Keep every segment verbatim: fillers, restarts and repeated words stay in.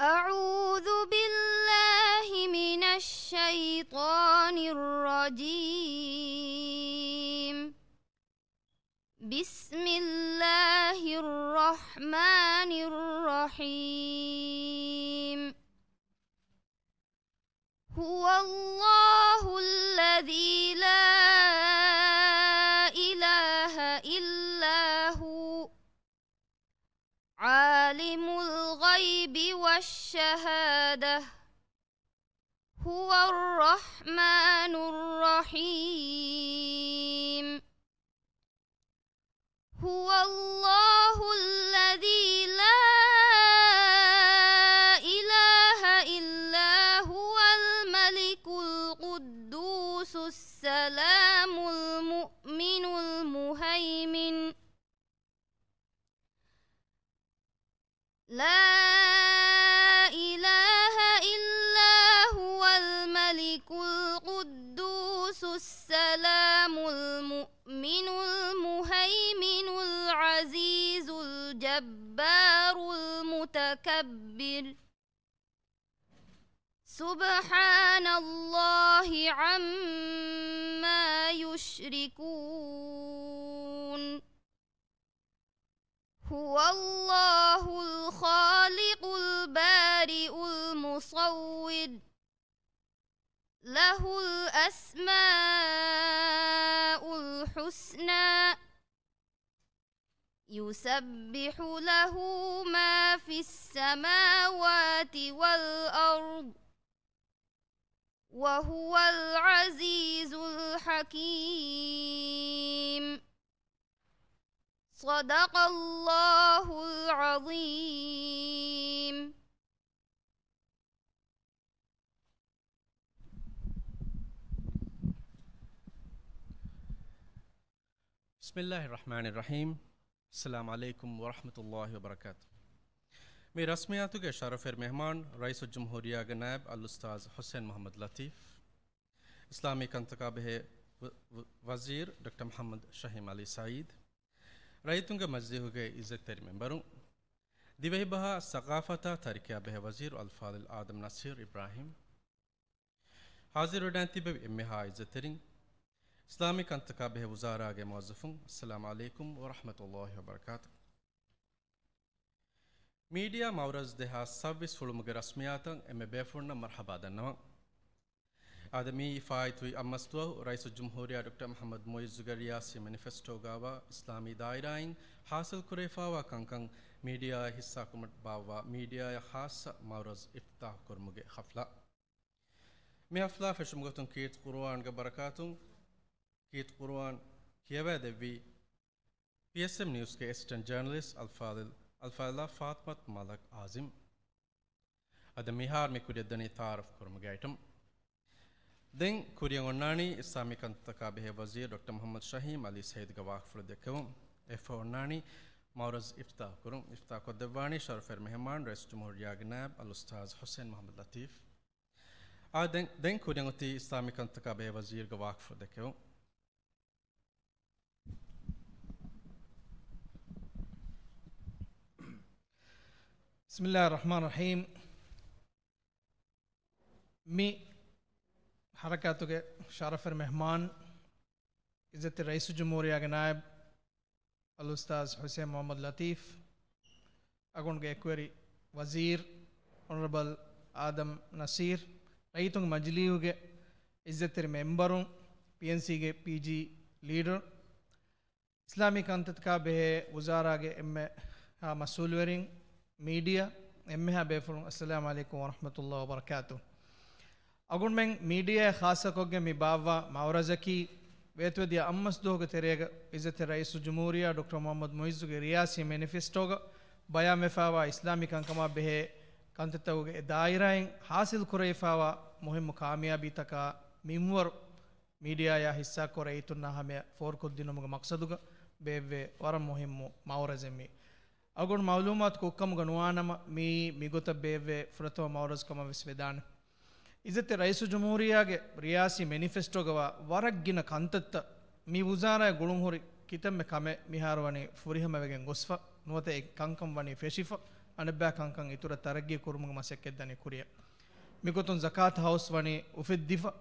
أعوذ بالله من الشيطان الرجيم. بسم الله الرحمن الرحيم. هو الله الذي لا إله إلا هو، عالم الغيب والشهادة، هو الرحمن الرحيم. هو الله الذي لا إله إلا هو، الملك القدوس السلام المؤمن المهيمن، لا إله إلا هو، الملك القدوس السلام المؤمن المهيمن العزيز الجبار المتكبر. سبحان الله عما يشركون. هو الله الخالق البارئ المصور، له الأسماء الحسنى، يسبح له ما في السماوات والأرض، وهو العزيز الحكيم. صدق الله العظيم. بسم الله الرحمن الرحيم. السلام عليكم ورحمة الله وبركاته. މި ރަސްމިއްޔާތުގެ ޝަރަފުވެރި މެހްމާން، ރައީސުލްޖުމްހޫރިއްޔާގެ ނާއިބު އަލްއުސްތާޛު ޙުސައިން މުޙައްމަދު ލަތީފް. އިސްލާމީ ކަންތަކާ ބެހޭ ވަ-، ވަ-، ވަޒީރު ޑޮކްޓަރ މުޙައްމަދު ޝަހީމް ޢަލީ ސަޢީދު، ރައްޔިތުންގެ މަޖިލީހުގެ އިއްޒަތްތެރި މެންބަރުން، ދިވެހިބަހާ ސަޤާފަތާ ތަރިކަޔާ ބެހޭ ވަޒީރު އަލްފާޟިލް އާދަމް ނަޞީރު އިބްރާހީމް، ޙާޟިރުވެޑާން ތިއްބެވި އެންމެހާ އިއްޒަތްތެރިން، އިސްލާމީ ކަންތަކާ ބެހޭ ވުޒާރާގެ މުވައްޒަފުން، އައްސަލާމު ޢަލައިކުމް ވަރަޙްމަތުﷲި ވަބަރަކާތު. މީޑިއާ މައުރަޒު ދެހާސް ސައްބީސް ހުޅުމުގެ ރަސްމިއްޔާތަށް އެންމެ ބޭފުޅުންނަށް މަރްޙަބާ ދަންނަވަން. އާދެ، މިއީ ފާއިތުވި އަށް މަސް ދުވަހު ރައީސުލްޖުމްހޫރިއްޔާ ޑޮކްޓަރ މުޙައްމަދު މުޢިއްޒުގެ ރިޔާސީ މެނިފެސްޓޯގާވާ އިސްލާމީ ދާއިރާއިން ޙާޞިލް ކުރެވިފާވާ ކަންކަން މީޑިއާއަށް ހިއްސާކުރުމަށް ބާއްވާ މީޑިއާއަށް ޚާއްޞަ މައުރަޒު އިފްތިތާޙު ކުރުމުގެ ޙަފްލާ. މި ޙަފްލާ ފެށުމުގެ ގޮތުން ކީރިތި ޤުރުއާންގެ ބަރަކާތުން، ކީރިތި ޤުރުއާން ކިޔަވައިދެއްވީ ޕީއެސްއެމް ނިއުސްގެ އެސިސްޓެންޓް ޖާނަލިސްޓް އަލްފާޟިލް، އަލްފާޟިލާ ފާޠިމަތު މަލަކް އާޒިމް. އަދި މިހާރު މި ކުރިއަށް ދަނީ ތަޢާރަފް ކުރުމުގެ އައިޓަމް. ދެން ކުރިއަށް އޮންނާނީ އިސްލާމީ ކަންތަކާ ބެހޭ ވަޒީރު ޑޮކްޓަރ މުޙައްމަދު ޝަހީމް ޢަލީ ސަޢީދުގެ ވާހަކަފުޅު ދެއްކެވުން. އެއަށްފަހު އޮންނާނީ މައުރަޒު އިފްތިތާޙު ކުރުން. އިފްތިތާޙު ކޮށްދެއްވާނީ ޝަރަފުވެރި މެހެމާން ރައީސުލްޖުމްހޫރިއްޔާގެ ނާއިބު އަލްއުސްތާޛު ޙުސައިން މުޙައްމަދު ލަތީފް. އާ، ދެން، ދެން ކުރިއަށް އޮތީ އިސްލާމީ ކަންތަކާ ބެހޭ ވަޒީރުގެ ވާހަކަފުޅު ދެއްކެވުން. بسم الله الرحمن الرحيم. މި ޙަރަކާތުގެ ޝަރަފުވެރި މެހްމާން، އިއްޒަތްތެރި ރައީސުލްޖުމްހޫރިއްޔާގެ ނާއިބު އަލްއުސްތާޛު ޙުސައިން މުޙައްމަދު ލަތީފް، އަޅުގަނޑުގެ އެކުވެރި ވަޒީރު، އޮނަރަބަލް އާދަމް ނަޞީރު، ރައްޔިތުންގެ މަޖިލީހުގެ އިއްޒަތްތެރި މެންބަރުން، ޕީއެންސީގެ ޕީޖީ ލީޑަރު، އިސްލާމީ ކަންތައްތަކާ ބެހޭ ވުޒާރާގެ އެންމެހާ މަސްއޫލުވެރިން، މީޑިއާ، އެންމެހާ ބޭފުޅުން، އައްސަލާމު ޢަލައިކުމް ވަރަޙްމަތުﷲ ވަބަރަކާތު. އަޅުގަނޑުމެން މީޑިއާއަށް ޚާއްޞަކޮށްގެން މި ބާއްވާ މައުރަޒަކީ، ވޭތުވެދިޔަ އަށްމަސް ދުވަހުގެ ތެރޭގަ އިއްޒަތްތެރި ރައީސުލްޖުމްހޫރިއްޔާ ޑޮކްޓަރ މުޙައްމަދު މުޢިއްޒުގެ ރިޔާސީ މެނިފެސްޓޯގަ ބަޔާންވެފާވާ އިސްލާމީ ކަންކަމާ ބެހޭ ކަންތައްތަކުގެ އެ ދާއިރާއިން ޙާޞިލް ކުރެވިފާވާ މުހިއްމު ކާމިޔާބީތަކާ މިންވަރު މީޑިއާއާ ހިއްސާކޮށް ރައްޔިތުންނާ ހަމަޔަށް ފޯރުކޮށްދިނުމުގެ މަޤްޞަދުގަ ބޭއްވޭ ވަރަށް މުހިއްމު މައުރަޒެއް މީ. އަޅުގަނޑު މަޢުލޫމާތު ކޮށްކަމުގަ ނުވާނަމަ، މިއީ މިގޮތަށް ބޭއްވޭ ފުރަތަމަ މައުރަޒު ކަމަށް ވެސް ވެދާނެ. އިއްޒަތްތެރި ރައީސުލްޖުމްހޫރިއްޔާގެ ރިޔާސީ މެނިފެސްޓޯގަވާ ވަރަށް ގިނަ ކަންތައްތައް މި ވުޒާރާއެއް ގުޅުންހުރި ކިތަންމެ ކަމެއް މިހާރު ވަނީ ފުރިހަމަވެގެން ގޮސްފަ، ނުވަތަ އެ ކަންކަން ވަނީ ފެށިފަ. އަނެއްބައި ކަންކަން އިތުރަށް ތަރައްގީ ކުރުމުގެ މަސައްކަތް ދަނީ ކުރިއަށް. މިގޮތުން ޒަކާތު ހައުސް ވަނީ އުފެއްދިފަ،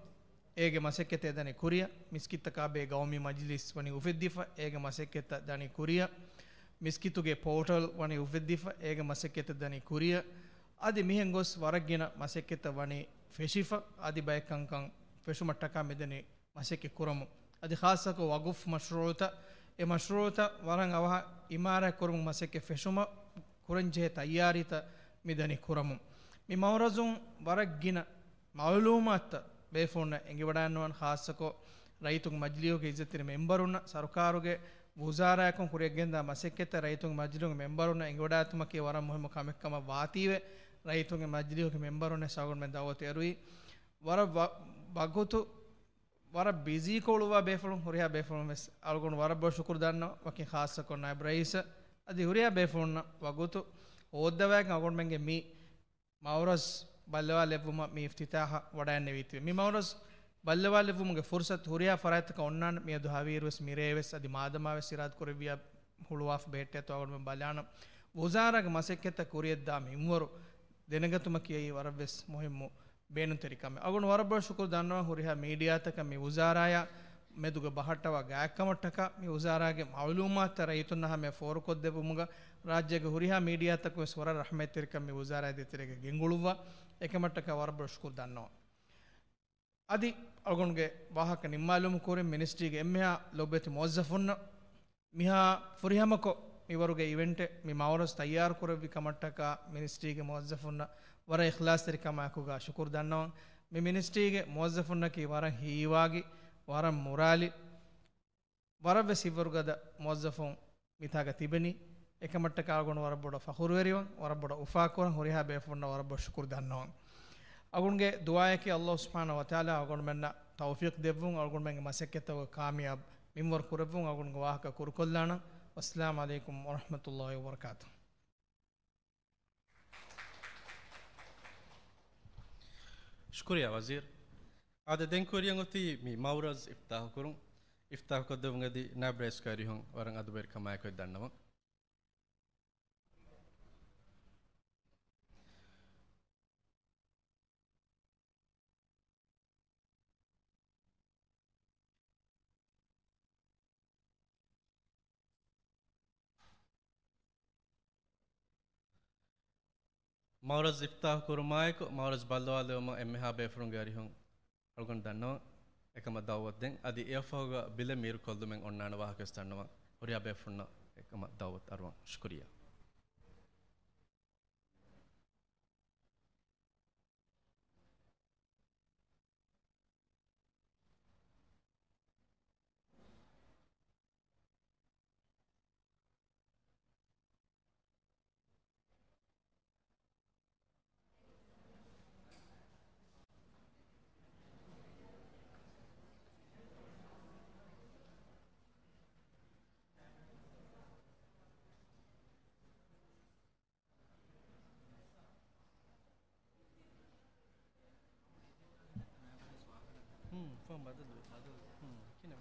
އޭގެ މަސައްކަތެއް ދަނީ ކުރިއަށް. މިސްކިތްތަކާ ބެހޭ ގައުމީ މަޖިލިސް ވަނީ އުފެއްދިފަ، އޭގެ މަސައްކަތްތައް ދަނީ ކުރިއަށް. މިސްކިތުގެ ޕޯޓަލް ވަނީ އުފެއްދިފަ، އޭގެ މަސައްކަތެއް ދަނީ ކުރިއަށް. އަދި މިހެން ގޮސް ވަރަށް ގިނަ މަސައްކަތްތައް ވަނީ ފެށިފަ، އަދި ބައެއް ކަންކަން ފެށުމަށްޓަކާ މިދަނީ މަސައްކަތް ކުރަމުން. އަދި ޚާއްޞަކޮށް ވަގުފް މަޝްރޫޢުތައް، އެ މަޝްރޫޢުތައް ވަރަށް އަވަހަށް އިމާރާތް ކުރުމުގެ މަސައްކަތް ފެށުމަށް ކުރަންޖެހޭ ތައްޔާރީތައް މިދަނީ ކުރަމުން. މި މައުރަޒުން ވަރަށް ގިނަ މަޢުލޫމާތުތައް ބޭފުޅުންނަށް އެނގިވަޑައިންނަވާން، ޚާއްޞަކޮށް ރައްޔިތުންގެ މަޖިލީހުގެ އިއްޒަތްތެރި މެމްބަރުންނަށް، ސަރުކާރުގެ ވުޒާރާއަކުން ކުރިއަށްގެންދާ މަސައްކަތްތައް ރައްޔިތުންގެ މަޖިލީހުގެ މެމްބަރުންނަށް އެނގިވަޑައިގަތުމަކީ ވަރަށް މުހިއްމު ކަމެއް ކަމަށް ވާތީވެ، ރައްޔިތުންގެ މަޖިލީހުގެ މެމްބަރުންނަށް އަޅުގަނޑުމެން ދަޢުވަތު އެރުވީ. ވަރަށް ވަ-، ވަގުތު ވަރަށް ބިޒީކޮށް އުޅުއްވާ ބޭފުޅުން، ހުރިހާ ބޭފުޅުން ވެސް އަޅުގަނޑު ވަރަށް ބޮޑަށް ޝުކުރު ދަންނަވަން، ވަކިން ޚާއްޞަކޮށް ނާއިބު ރައީސަށް އަދި ހުރިހާ ބޭފުޅުންނަށް ވަގުތު ހޯއްދަވައިގެން އަޅުގަނޑުމެންގެ މި މައުރަޒް ބައްލަވާލެއްވުމަށް މި އިފްތިތާޙަށް ވަޑައިންނެވީތީވެ. މި މައުރަޒް ބައްލަވާލެއްވުމުގެ ފުރުޞަތު ހުރިހާ ފަރާތްތަކަށް އޮންނާނެ. މިއަދު ހަވީރުވެސް މިރޭވެސް އަދި މާދަމާވެސް އިރާދަކުރެއްވިއްޔާ ހުޅުވާފަ ބެހެއްޓޭތޯ އަޅުގަނޑުމެން ބަލާނަން. ވުޒާރާގެ މަސައްކަތްތައް ކުރިއަށްދާ މިންވަރު ދެނެގަތުމަކީ އެއީ ވަރަށްވެސް މުހިއްމު ބޭނުންތެރި ކަމެއް. އަޅުގަނޑު ވަރަށް ބޮޑަށް ޝުކުރު ދަންނަވަން ހުރިހާ މީޑިއާތަކަށް މި ވުޒާރާޔާ މެދުގަ ބަހައްޓަވާ ގާތްކަމަށްޓަކާ، މި ވުޒާރާގެ މަޢުލޫމާތުތައް ރައްޔިތުންނާ ހަމަޔަށް ފޯރުކޮށްދެއްވުމުގަ ރާއްޖޭގެ ހުރިހާ މީޑިއާތަކުން ވެސް ވަރަށް ރަޙްމަތްތެރިކަން މި ވުޒާރާ ދޭތެރޭގަ ގެންގުޅުއްވާ. އެކަމަށްޓަކާ ވަރަށް ބޮޑަށް ޝުކުރު ދަންނަވަން. އަދި އަޅުގަނޑުގެ ވާހަކަ ނިންމާލުމުގެ ކުރިން މިނިސްޓްރީގެ އެންމެހާ ލޮބުވެތި މުވައްޒަފުންނަށް މިހާ ފުރިހަމަކޮށް މިވަރުގެ އިވެންޓެއް މި މައުރަޒް ތައްޔާރު ކުރެއްވި ކަމަށްޓަކާ މިނިސްޓްރީގެ މުވައްޒަފުންނަށް ވަރަށް އިޚްލާޞްތެރިކަމާއެކުގަ ޝުކުރު ދަންނަވަން. މި މިނިސްޓްރީގެ މުވައްޒަފުންނަކީ ވަރަށް ހީވާގި، ވަރަށް މުރާލި، ވަރަށްވެސް ހިތްވަރުގަދަ މުވައްޒަފުން މިތާގަ ތިބެނީ. އެކަމަށްޓަކާ އަޅުގަނޑު ވަރަށް ބޮޑަށް ފަޚުރުވެރިވަން، ވަރަށް ބޮޑަށް އުފާކުރަން، ހުރިހާ ބޭފުޅުންނަށް ވަރަށް ބޮޑަށް ޝުކުރު ދަންނަވަން. އަޅުގަނޑުގެ ދުޢާއަކީ ﷲ ސުބްޙާނަހޫ ވަތަޢާލާ އަޅުގަނޑުމެންނަށް ތައުފީޤު ދެއްވުން، އަޅުގަނޑުމެންގެ މަސައްކަތްތަކުގެ ކާމިޔާބު މިންވަރު ކުރެއްވުން، އަޅުގަނޑުގެ ވާހަކަ ކުރުކޮށްލާނަން. ވައްސަލާމު ޢަލައިކުމް ވަރަޙްމަތުﷲި ވަބަރަކާތުހު. ޝުކުރިއްޔާ ވަޒީރު. އާދެ، ދެން ކުރިއަށް އޮތީ މި މައުރަޒް އިފްތާޙު ކުރުން. އިފްތާޙު ކޮށްދެއްވުން އެދި ނާއިބު ރައީސްގެ އަރިހުން ވަރަށް އަދަބުވެރިކަމާއެކު ދަންނަވަން. މައުރަޒް އިފްތާޙު ކުރުމާއެކު، މައުރަޒް ބައްލަވާލެވުމަށް އެންމެހާ ބޭފުޅުންގެ އަރިހުން އަޅުގަނޑު ދަންނަވަން އެކަމަށް ދަޢުވަތު ދޭން. އަދި އެއަށްފަހުގަ ބިލެއް މީރުކޮށްލުމެއް އޮންނާނެ ވާހަކަވެސް ދަންނަވަން. ހުރިހާ ބޭފުޅުންނަށް އެކަމަށް ދަޢުވަތު އަރުވަން. ޝުކުރިއްޔާ. ހުން، ފޯން ބަދަލު، ބަދަލު. ހުން، ކިނަ.